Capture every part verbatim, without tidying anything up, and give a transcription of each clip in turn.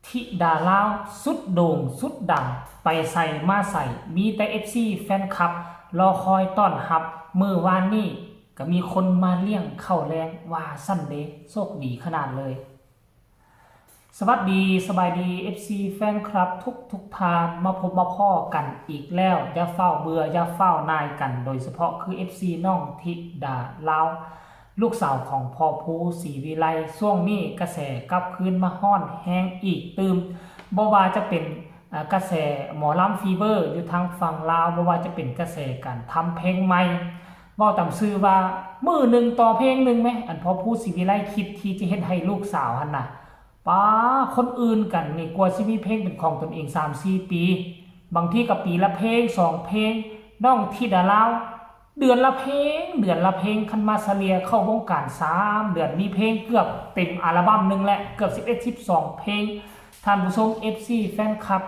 ธิดาลาวสุดโด่งสุดดัง ไปไสมาไส มีแต่เอฟซีแฟนคลับรอคอยต้อนรับ มื้อวานนี้ก็มีคนมาเลี้ยงข้าวแลงว่าซั้นเด้ โชคดีขนาดเลย สวัสดี สบายดี เอฟซีแฟนคลับทุกทุกท่าน มาพบมาพ้อกันอีกแล้ว อย่าฟ้าวเบื่อ อย่าฟ้าวหน่ายกัน โดยเฉพาะคือเอฟซีน้องธิดาลาว ลูกสาวของพ่อภูศรีวิไล ช่วงนี้กระแสกลับคืนมาฮ้อนแฮงอีกตื่ม บ่ว่าจะเป็น อ่า กระแสหมอลำฟีเวอร์อยู่ทางฝั่งลาว บ่ว่าจะเป็นกระแสการทำเพลงใหม่ เว้าตามซื่อว่ามื้อหนึ่งต่อเพลงหนึ่งแหม อันพ่อภูศรีวิไลคิดที่จะเฮ็ดให้ลูกสาวหั่นน่ะ ป๊า คนอื่นกันนี่กว่าสิมีเพลงเป็นของตนเองสามสี่ปี บางทีก็ปีละเพลงสองเพลง น้องธิดาลาว เดือนละเพลง เดือนละเพลง คันมาเฉลี่ยเข้าวงการสามเดือน มีเพลงเกือบเต็มอัลบั้มหนึ่งแหละ เกือบสิบเอ็ด สิบสอง เพลง ท่านผู้ชม เอฟซีแฟนคลับ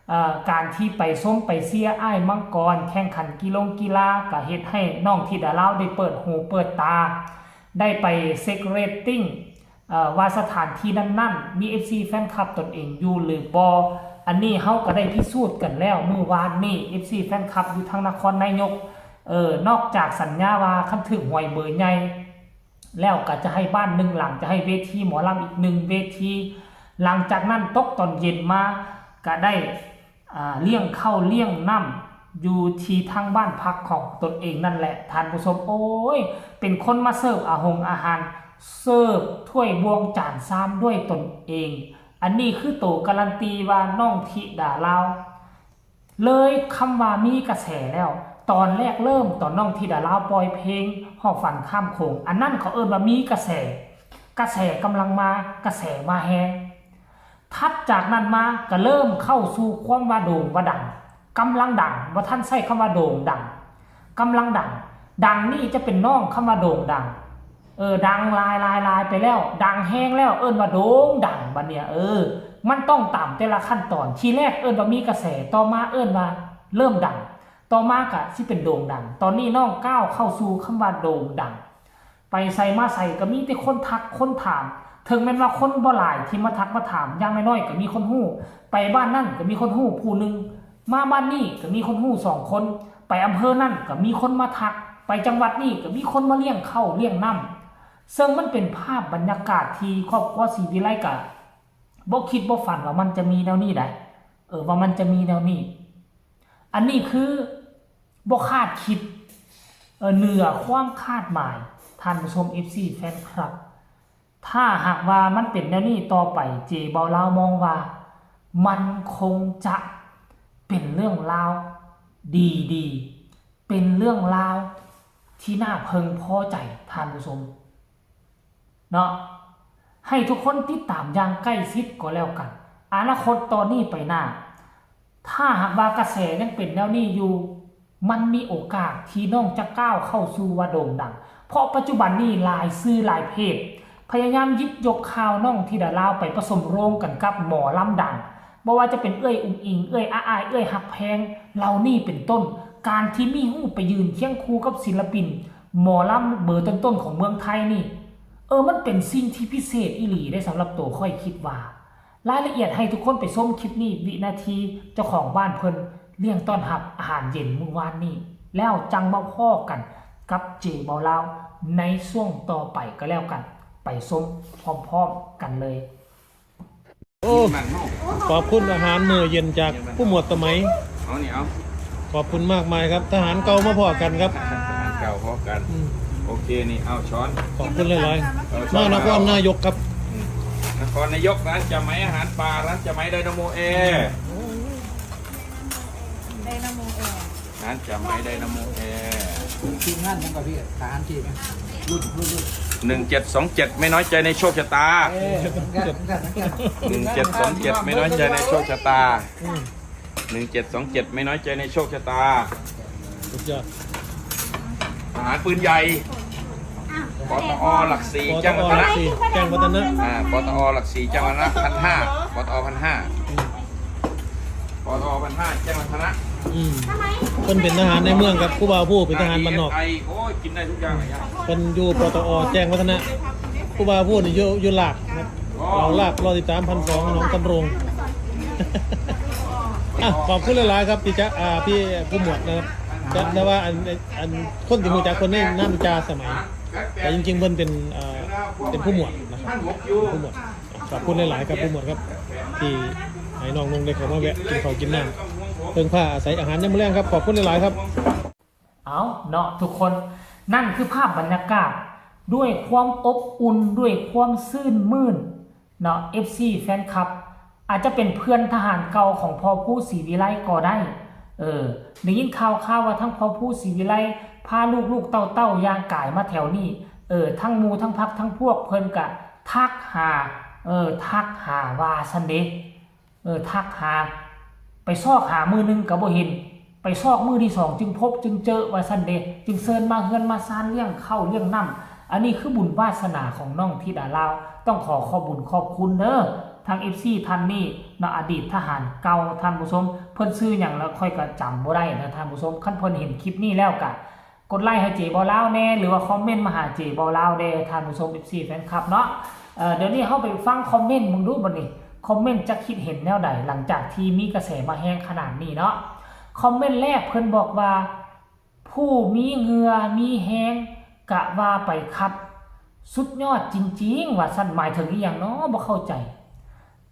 เอ่อ การที่ไปชมไปเชียร์อ้ายมังกร แข่งขันกีฬงกีฬา ก็เฮ็ดให้น้องธิดาลาวได้เปิดหูเปิดตา ได้ไปเช็คเรตติ้ง เอ่อ ว่าสถานที่นั้นๆ มีเอฟซีแฟนคลับตนเองอยู่หรือบ่ อันนี้เฮาก็ได้พิสูจน์กันแล้ว มื้อวานนี้ เอฟซีแฟนคลับอยู่ทางนครนายก เอ่อ นอกจากสัญญาว่าคันถืกหวยเบอร์ใหญ่ แล้วก็จะให้บ้านหนึ่งหลัง จะให้เวทีหมอลำอีกหนึ่งเวที หลังจากนั้นตกตอนเย็นมาก็ได้ อ่า เลี้ยงข้าวเลี้ยงน้ำอยู่ที่ทางบ้านพักของตนเองนั่นแหละ ท่านผู้ชม โอ้ย เป็นคนมาเสิร์ฟอาหงอาหาร เสิร์ฟถ้วยบ่วงจานชามด้วยตนเอง อันนี้คือโตการันตีว่าน้องธิดาลาว เลยคำว่ามีกระแสแล้ว ตอนแรกเริ่มตอนน้องธิดาลาวปล่อยเพลงฮอดฝันข้ามโขง อันนั้นเขาเอิ้นว่ามีกระแส กระแสกำลังมา กระแสมาแฮง ถัดจากนั้นมาก็เริ่มเข้าสู่ความว่าโด่งว่าดัง กำลังดัง บ่ทันใช้คำว่าโด่งดัง กำลังดัง ดังนี่จะเป็นน้องคำว่าโด่งดัง เออ ดังหลายหลายหลายไปแล้ว ดังแฮงแล้ว เอิ้นว่าโด่งดัง บัดเนี่ย เออ มันต้องตามแต่ละขั้นตอน ทีแรกเอิ้นว่ามีกระแส ต่อมาเอิ้นว่าเริ่มดัง ต่อมาก็สิเป็นโด่งดัง ตอนนี้น้องก้าวเข้าสู่คำว่าโด่งดัง ไปไสมาไสก็มีแต่คนทักคนถาม ถึงแม้นว่าคนบ่หลายที่มาทักมาถาม อย่างน้อยๆก็มีคนฮู้ ไปบ้านนั่นก็มีคนฮู้ผู้หนึ่ง มาบ้านนี่ก็มีคนฮู้สองคน ไปอำเภอนั่นก็มีคนมาทัก ไปจังหวัดนี่ก็มีคนมาเลี้ยงข้าวเลี้ยงน้ำ ซึ่งมันเป็นภาพบรรยากาศที่ครอบครัวศรีวิไลก็บ่คิดบ่ฝันว่ามันจะมีแนวนี้ได้ เออ ว่ามันจะมีแนวนี้ อันนี้คือบ่คาดคิด เอ่อ เหนือความคาดหมาย ท่านผู้ชม เอฟซีแฟนคลับ ถ้าหากว่ามันเป็นแนวนี้ต่อไป เจเบาลาวมองว่ามันคงจะเป็นเรื่องราวดีๆ เป็นเรื่องราวที่น่าพึงพอใจ ท่านผู้ชม เนาะ ให้ทุกคนติดตามอย่างใกล้ชิดก็แล้วกัน อนาคตตอนนี้ไปหน้า ถ้าหากว่ากระแสยังเป็นแนวนี้อยู่ มันมีโอกาสที่น้องจะก้าวเข้าสู่ว่าโด่งดัง เพราะปัจจุบันนี้หลายสื่อหลายเพจ พยายามหยิบยกข่าวน้องธิดาลาวไปผสมโรงกันกับหมอลำดัง บ่ว่าจะเป็นเอื้อยอุ๋งอิ๋ง เอื้อยอาอาย เอื้อยฮักแพง เหล่านี้เป็นต้น การที่มีฮู้ไปยืนเคียงคู่กับศิลปินหมอลำเบอร์ต้นๆของเมืองไทยนี่ เออ มันเป็นสิ่งที่พิเศษอีหลีเด้ สำหรับตัวข้อยคิดว่า รายละเอียดให้ทุกคนไปชมคลิปนี้ วินาทีเจ้าของบ้านเพิ่นเลี้ยงต้อนรับอาหารเย็นมื้อวานนี้ แล้วจั่งมาพ้อกันกับเจเบาลาวในช่วงต่อไปก็แล้วกัน ไปชมพร้อมๆกันเลย โอ้ ขอบคุณอาหารมื้อเย็นจากผู้หมวดสมัย เอานี่เอา ขอบคุณมากมายครับ ทหารเก่ามาพ้อกันครับ ทหารเก่าพ้อกัน อืม โอเค นี่เอาช้อน ขอบคุณหลายๆ เออ ช้อน มานครนายกครับ อืม นครนายก ร้านจ่าไหมอาหารป่า ร้านจ่าไหมไดนาโมแอร์ ไดนาโมแอร์ ร้านจ่าไหมไดนาโมแอร์ ทีมงานยังกับพี่ทหารทีมรุ่นรุ่นรุ่น หนึ่งเจ็ดสองเจ็ด ไม่น้อยใจในโชคชะตา เอ้ยเหมือนกันเหมือนกันเหมือนกัน หนึ่งเจ็ดสองเจ็ด ไม่น้อยใจในโชคชะตา อืม หนึ่งเจ็ดสองเจ็ด ไม่น้อยใจในโชคชะตา สุดยอด ทหารปืนใหญ่ ปตอ หลักสี่ ปตอ แจ้งวัฒนะ หลักสี่ แจ้งวัฒนะ อ่า ปตอ หลักสี่ แจ้งวัฒนะ พันห้า ปตอ พันห้า อืม ปตอ พันห้า แจ้งวัฒนะ อืม เพิ่นเป็นทหารในเมืองครับ ครูบาภูเป็นทหารบ้านนอก ไอ โอ้ย กินได้ทุกอย่างเลยครับ เพิ่นอยู่ ปตอ แจ้งวัฒนะ ครูบาภูนี่อยู่ อยู่หลากครับ เราลากรอติดตามพันสองน้องกันรงอ่ะขอบคุณหลายๆครับพี่จ๊ะอ่าพี่ผู้หมวดนะครับแต่แต่ว่าอันอันคนที่รู้จักคนในนามจ่าสมัย แต่จริงๆเพิ่นเป็นเอ่อเป็นผู้หมวดนะครับผู้หมวดขอบคุณหลายๆครับผู้หมวดครับที่ให้น้องนงได้เข้ามาแวะกินข้าวกินน้ำเพิ่งพาอาศัยอาหารยามมื้อแลงครับขอบคุณหลายๆครับ เอาเนาะทุกคนนั่นคือภาพบรรยากาศด้วยความอบอุ่นด้วยความซื่นมื่นเนาะ เอฟซี แฟนคลับ อาจจะเป็นเพื่อนทหารเก่าของพ่อผู้ศรีวิไลก็ได้ เออได้ยินข่าวข่าวว่าทั้งพ่อผู้ศรีวิไลพาลูกลูกเต้าเต้ายางกายมาแถวนี้ เออทั้งหมู่ทั้งพักทั้งพวกเพิ่นกะทักหา เออทักหาว่าซั่นเด้ เออทักหา ไปซอกหามื้อหนึ่งก็บ่เห็น ไปซอกมื้อที่สองจึงพบจึงเจอว่าซั่นเด้จึงเชิญมาเฮือนมาซานเลี้ยงข้าวเลี้ยงน้ำอันนี้คือบุญวาสนาของน้องธิดาลาว ต้องขอขอบบุญขอบคุณเด้อทาง เอฟซี ท่านนี้เนาะอดีตทหารเก่าท่านผู้ชมเพิ่นชื่อหยังแล้วข้อยก็จำบ่ได้นะท่านผู้ชมคันเพิ่นเห็นคลิปนี้แล้วก็ กดไลค์ให้เจเบาลาวแน่หรือว่าคอมเมนต์มาหาเจเบาลาวแน่ท่านผู้ชม เอฟซี แฟนคลับเนาะเอ่อเดี๋ยวนี้เฮาไปฟังคอมเมนต์มึงดูบัดนี้คอมเมนต์จะคิดเห็นแนวใดหลังจากที่มีกระแสมาแฮงขนาดนี้เนาะคอมเมนต์แรกเพิ่นบอกว่า ผู้มีเหงื่อมีแฮงกะว่าไปครับ สุดยอดจริงๆ ว่าซั่นหมายถึงอีหยังเนาะบ่เข้าใจ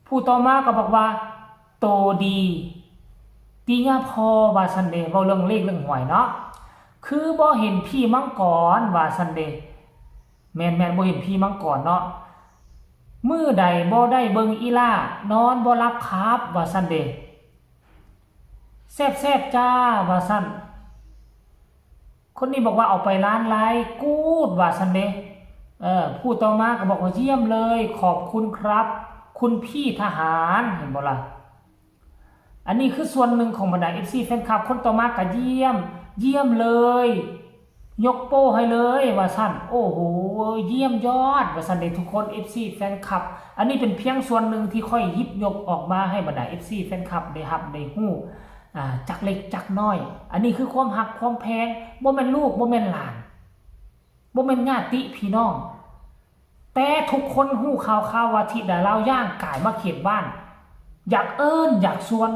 ผู้ต่อมาก็บอกว่า โตดี ติยาพอว่าซั่นเด้เว้าเรื่องเลขเรื่องหวยเนาะคือบ่เห็นพี่มังกรว่าซั่นเด้แม่นๆบ่เห็นพี่มังกรเนาะมื้อใดบ่ได้เบิ่งอีหล่านอนบ่หลับครับว่าซั่นเด้แซ่บๆจ้าว่าซั่นคนนี้บอกว่าเอาไปล้านไลค์กู๊ดว่าซั่นเด้เออผู้ต่อมาก็บอกว่าเยี่ยมเลยขอบคุณครับ คุณพี่ทหารเห็นบ่ล่ะ อันนี้คือส่วนหนึ่งของบรรดา เอฟซี แฟนคลับ คนต่อมาก็เยี่ยม เยี่ยมเลย ยกโป้ให้เลยว่าซั่น โอ้โห เยี่ยมยอดว่าซั่นเด้ทุกคน เอฟซี แฟนคลับ อันนี้เป็นเพียงส่วนหนึ่งที่ข้อยหยิบยกออกมาให้บรรดา เอฟซี แฟนคลับ ได้ฮับได้ฮู้อ่าจักเล็กจักน้อย อันนี้คือความฮักความแพงบ่แม่นลูกบ่แม่นหลานบ่แม่นญาติพี่น้อง แต่ทุกคนฮู้ข่าวข่าวว่าธิดาลาวย่างกายมาเขตบ้าน อยากเอิ้นอยากชวน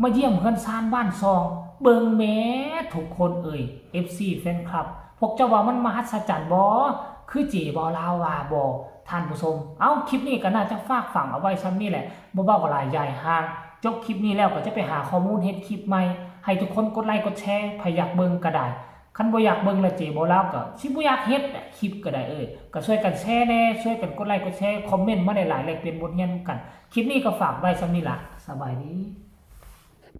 มาเยี่ยมเฮือนซานบ้านซอง เบิ่งแหมทุกคนเอ่ย เอฟซี แฟนคลับ พวกเจ้าว่ามันมหัศจรรย์บ่คือเจเบาลาวว่าบ่ท่านผู้ชม เอ้าคลิปนี้ก็น่าจะฝากฝังเอาไว้ซ่ำนี้แหละบ่เว้าหลายยายห่าง จบคลิปนี้แล้วก็จะไปหาข้อมูลเฮ็ดคลิปใหม่ ให้ทุกคนกดไลค์กดแชร์ไผอยากเบิ่งก็ได้ คันบ่อยากเบิ่งละเจเบาลาวก็สิบ่อยากเฮ็ดอะคลิปก็ได้เอ้ยก็ช่วยกันแชร์แหน่ช่วยกันกดไลค์กดแชร์คอมเมนต์มาหลายๆแลกเปลี่ยนบทเรียนกัน คลิปนี้ก็ฝากไว้ซ่ำนี้ล่ะ สบายดี